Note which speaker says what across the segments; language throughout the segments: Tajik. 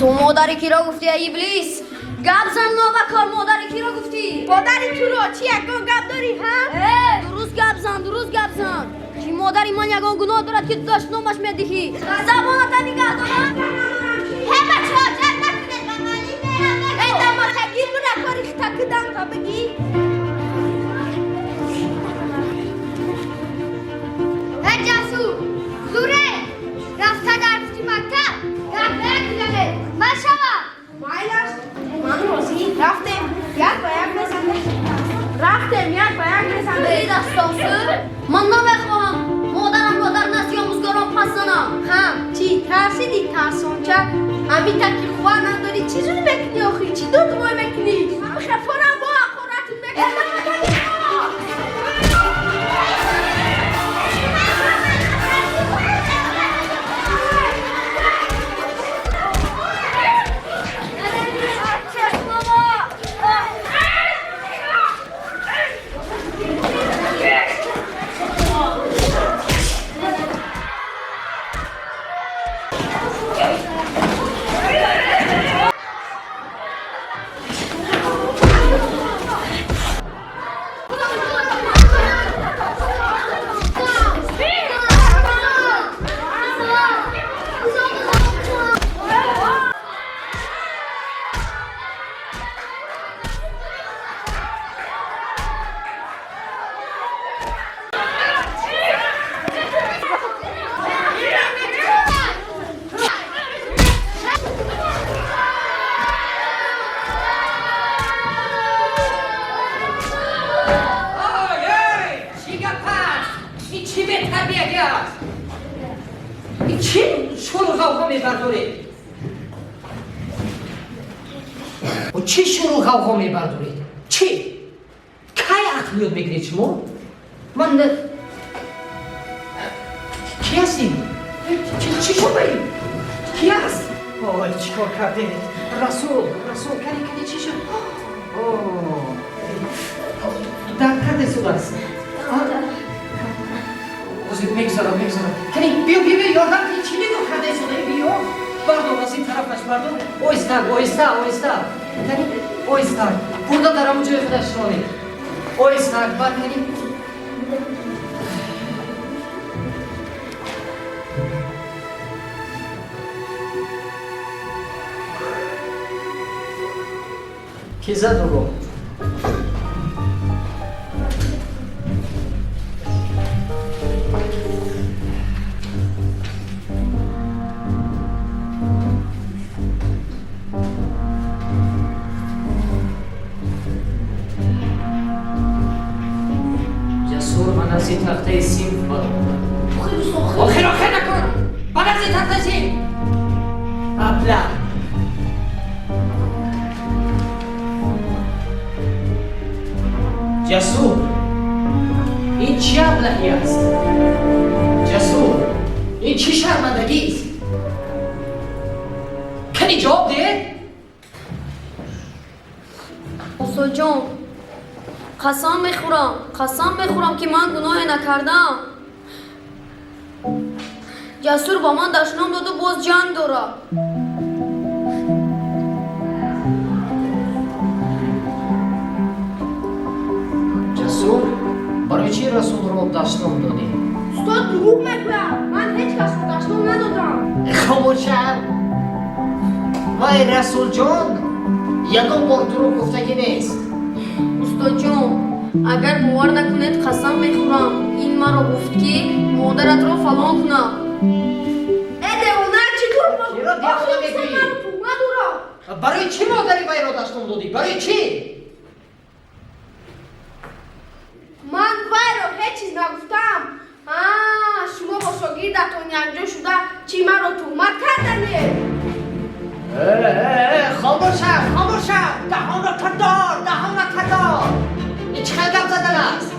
Speaker 1: Ту модари киро гуфтӣ, эй иблис? Гап зан, нобакор, модари киро гуфтӣ?
Speaker 2: Модари туро. Чӣ, ягон гап дорӣ, ҳа?
Speaker 1: Э, дуруст гап зан, дуруст гап зан. Чӣ, модари ман ягон гуноҳ дорад, ки ту дашномаш медиҳӣ? Забоната нигаҳ дор.
Speaker 2: Ҳе, бачаҳо, ҷанг накунед, ба муаллим мерам. Э, даматагир бура, кори хита кидан та бигӣ.
Speaker 3: Э, Ҷасур, зуре рафта дар пушти мактаб як ба як бизанед, машавад.
Speaker 2: Майлаш, ман розӣ. Рафтем, як ба як мезанем. Рафтем, як ба як мезанем.
Speaker 1: Бери дастонсу, ман намехоҳам модарамро дар назди омӯзгорон пас занам.
Speaker 2: Ҳа, чӣ тарсидӣ, тарсонча? Ҳамита ки қувва надорӣ, чӣ зуд мекунӣ охӣ? Чӣ дудвой мекунӣ? Хефорам бо ҳақоратут мекунӣ.
Speaker 4: Ой, чӣ гап аст? Ин чӣ бетарбиягӣ аст? Ин чӣ шуру ғавғо мебардоред? Чӣ шуру ғавғо мебардоред? Чӣ, кай ақл ёд мегиред шумо? Ман ки ҳастем? Чӣ шудаи, ки аст? Ой, чӣ кор кардед, Расул? Расул, кани, кани, чӣ шуд? Дард карде судааст? Ҳозир мегузарам, мегузарам. Кани, биё, биё, биё, ёрдам кини. Чӣ нигоҳ карда истодаи? Биё, бардор, аз ин тарафаш бардор. Оҳиста, оҳиста, оҳиста. Кани, оҳиста, бурда дар ҳамон ҷои худаш ронед. Оҳиста, бад кани. Ки зад ӯро? Ҷасур ба назди тахтаи синф баромад. Охир, охир накун! Ба назди тахтаи синф! Абла! Ҷасур, ин чӣ аблаҳӣ аст? Ҷасур, ин чӣ шармандагист? Кани, ҷавоб деҳ!
Speaker 1: Устодҷон, қасам мехӯрам, қасам мехӯрам, ки ман гуноҳе накардам. Ҷасур ба ман дашном доду боз ҷанг дорад.
Speaker 4: Ҷасур, барои чӣ Расулро дашном додӣ?
Speaker 2: Устод дурӯғ мегӯяд, ман ҳеҷ касро дашном надодам.
Speaker 4: Хомӯшам! Вай Расулҷон ягон бор дурӯғ гуфтагӣ нест.
Speaker 1: Устодҷон, агар бовар накунед, қасам мехӯрам, ин маро гуфт, ки модаратро фалон кунам.
Speaker 2: Э, девона, чӣ тур?
Speaker 4: Чиро девона мегӯӣ?
Speaker 2: Маро туҳмат дорад.
Speaker 4: Барои чӣ модари вайро дашном додӣ? Барои чӣ?
Speaker 2: Ман вайро ҳеҷ чиз нагуфтам. А, шумо бо шогирдатон якҷо шуда, чӣ маро туҳмат карданед?
Speaker 4: Хомӯш шав, хомӯш шав! Даҳонро кадор, даҳонро кадор! Ин чӣ хел гап задан аст?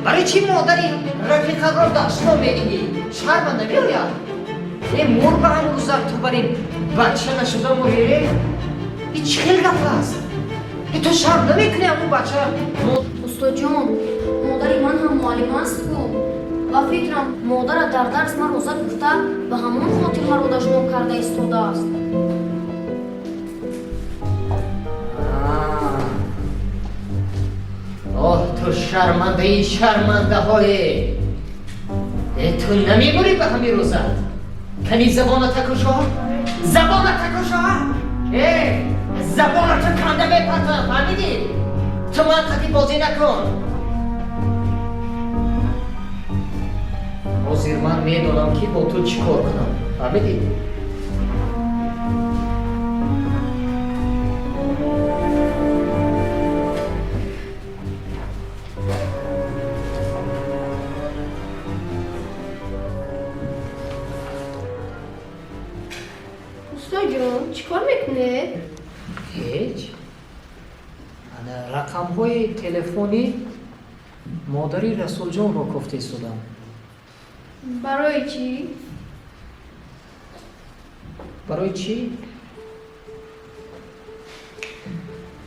Speaker 4: Барои чӣ модари рафиқатро дашном медиҳӣ? Шарма намеояд? Э, мур ба ҳам рӯзак, ту бар ин бача нашуда мурӣ? Ин чӣ хел гап аст? Э, ту шарм намекунӣ, ҳамун бача?
Speaker 1: Устодҷон, модари ман ҳам муаллим аст ку. Ба фикрам, модарат дар дарс маро зад гуфта, ба ҳамон хотир маро дашном карда истодааст.
Speaker 4: Оҳ, ту шармандаи шармандаҳое! Э, ту намемурӣ ба ҳамин рӯзат? Кани забоната кушо? Забоната кушо? Э, забоната канда мепартам, фаҳмидӣ? Ту ман қати бозӣ накун. Ҳозир ман медонам, ки бо ту чӣ кор кунам, фаҳмидӣ?
Speaker 2: Устоҷон, чӣ кор мекунед?
Speaker 4: Ҳеҷ. Ана рақамҳои телефони модари Расулҷонро кофта истодам.
Speaker 2: Барои чӣ?
Speaker 4: Барои чӣ?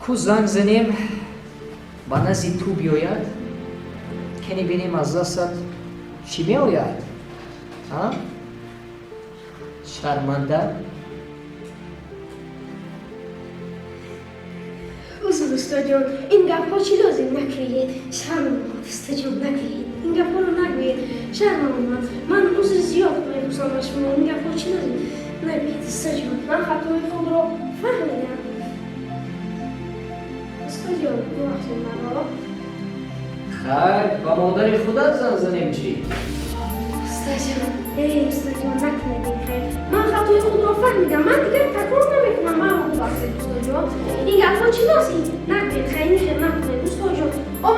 Speaker 4: Ку занг занем, ба назди ту биёяд, кени бинем, аз дастат чӣ меояд, а, шарманда.
Speaker 2: Узр, устоҷон, ин гапҳо чӣ лозим? Накӯед, шармам омад, устоҷон, накӯед, ин гапҳоро нагӯед, шармам омад. Ман узри зиёд мепурсам аз шумо, ин гапҳо чӣ лозим? Нагӯед, устоҷон, ман хатои худро фаҳмидам. Устоҷон, бубахшед маро.
Speaker 4: Хайр, ба модари худат занг занем, чӣ?
Speaker 2: Устоҷон, эй устоҷон, накунед ин хел. Ман хатои худро фаҳмидам, ман дигар такрор намекунам, маро бубахшед, устоҷон. Ин гапҳо чӣ лозим? Нагӯед, хайр, ин хел накунед, устоҷон. О,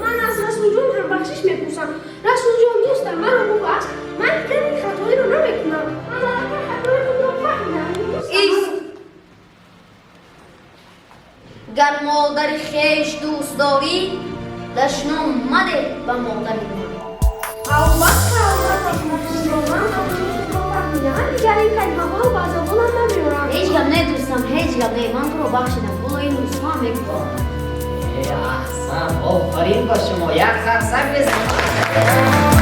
Speaker 2: ман аз Расулҷон ҳам бахшиш мепурсам. Расулҷон, дӯстам, маро бубахш, ман дигар ин хатоиро намекунам. Ман аллакай хатои худро фаҳмидам.
Speaker 1: Ист! Гар модари хеш дӯст дорӣ, дашном мадеҳ ба модари ман.
Speaker 2: Албатта, албатта, устоҷон, ман хатои худро фаҳмидам. Ман дигар ин калимаҳоро ба забонам намеорам.
Speaker 1: Ҳеҷ гап не, дӯстам, ҳеҷ гап не, ман туро бахшидам. Ҳоло ин рӯзҳо мегузарад.
Speaker 4: Э, аҳсан, офарин ба шумо, як қарсак мезанам.